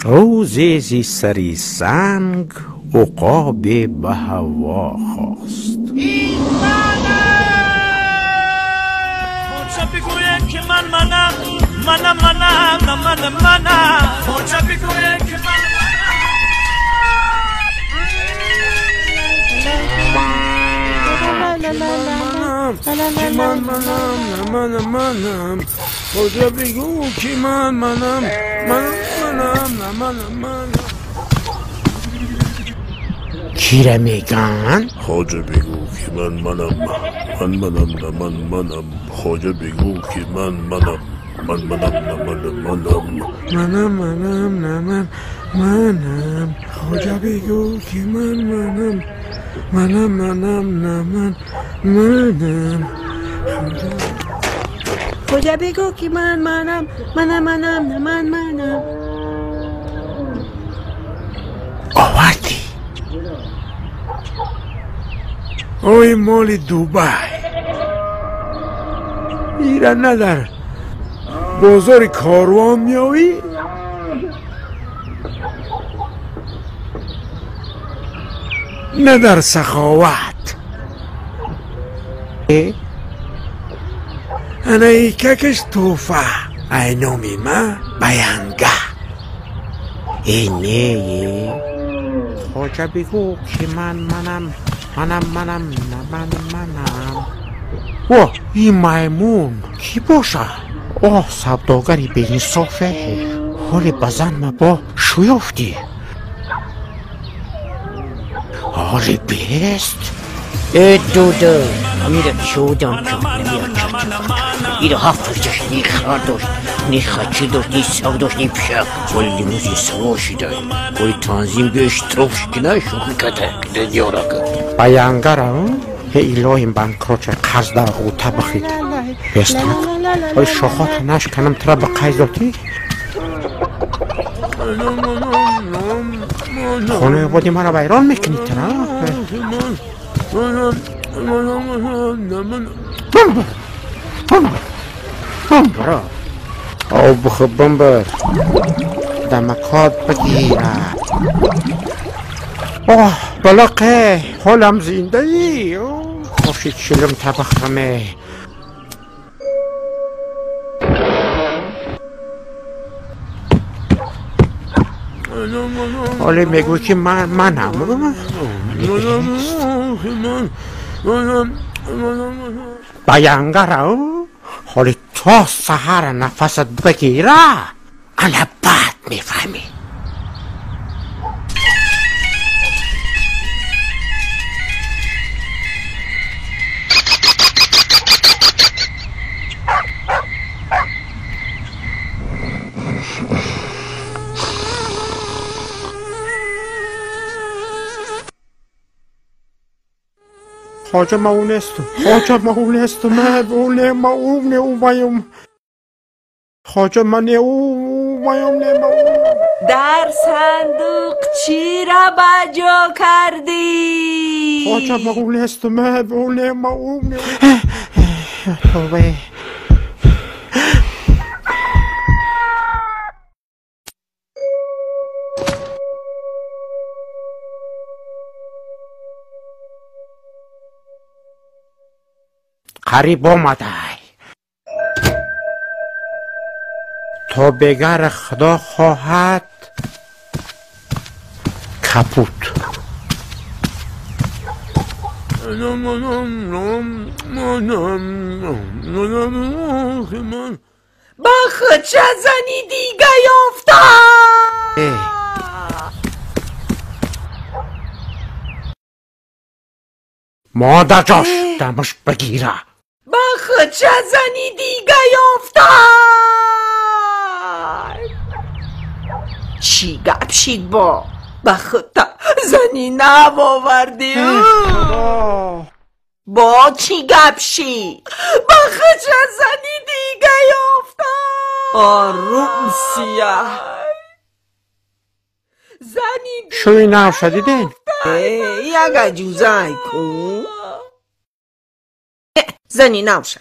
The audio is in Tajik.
روزی زی سری سنگ عقاب به هوا خواست. این منم خواجه بگوید که من منم، منم منم نه من منم. خواجه بگوید که من منم، که من منم نه من منم. خواجه بگو که من منم، منم منم نه من منم. کی را میگن؟ خواجه بگو که من منم، من منم نه من منم. خواجه بگو که من منم، من منم نه من منم. منم منم نه من منم. خواجه بگو که من منم، منم منم نه من منم. خواجه بگو که من منم، منم منم نه من منم. آوردی اوی مال دوبای ایره نه در بازار کاروان میایی، نه در سخاوت. انا ایککش توفه ای نامی ما بیانگه. ای نه خواجه بگو که من منم، منم منم نه من منم. واه این میمون کی باشه؟ آه سوداگری به انصافه، حال بزن ما با شیافتی حال بیست. ای دوده امیره چودم که نمیاد ایره هفت فرجش نی خر داشت، نی خچی داشت، نی سگ داشت، نی پشک. ولی لیموزین سوار شده ولی تنظیم بیش تروفش کنه شوخی کده کده دیاره که بیانگره هی الهیم بانکروچه قرض در غوطه بخید بستک ولی شاخات نشکنم تره به قیزاتی خانه آبادی مرا ویران میکنی تره. برا آب بخور بمبر دمکات بگیره. آه بلاقه حالم زنده ای خوشی چلم تبخرمه. حالا میگو که من منم بیانگره. حالا تا سحر نفست بگیره انا بعد میفهمی. خواجه ما اونستم، خواجه ما اونستم، من اونه ما اونه اومایم. خواجه من اومایم نه ما. در صندوق چی را بجا کردی؟ خواجه ما اونستم، من اونه ما اونه. توبه. قریب آمده تا بگر خدا خواهد کپوت. با خود چه زنی دیگه یافته؟ مادر جاش دمش بگیره. با خود چه زنی دیگه یافته؟ چی گپ شید با خود تا زنی نو آوردی؟ با چی گپ شید؟ با خود چه زنی دیگه یافته؟ آروم سیاه زنی شوی نو شدیدین؟ یک عجوزه کن زنی نو شد.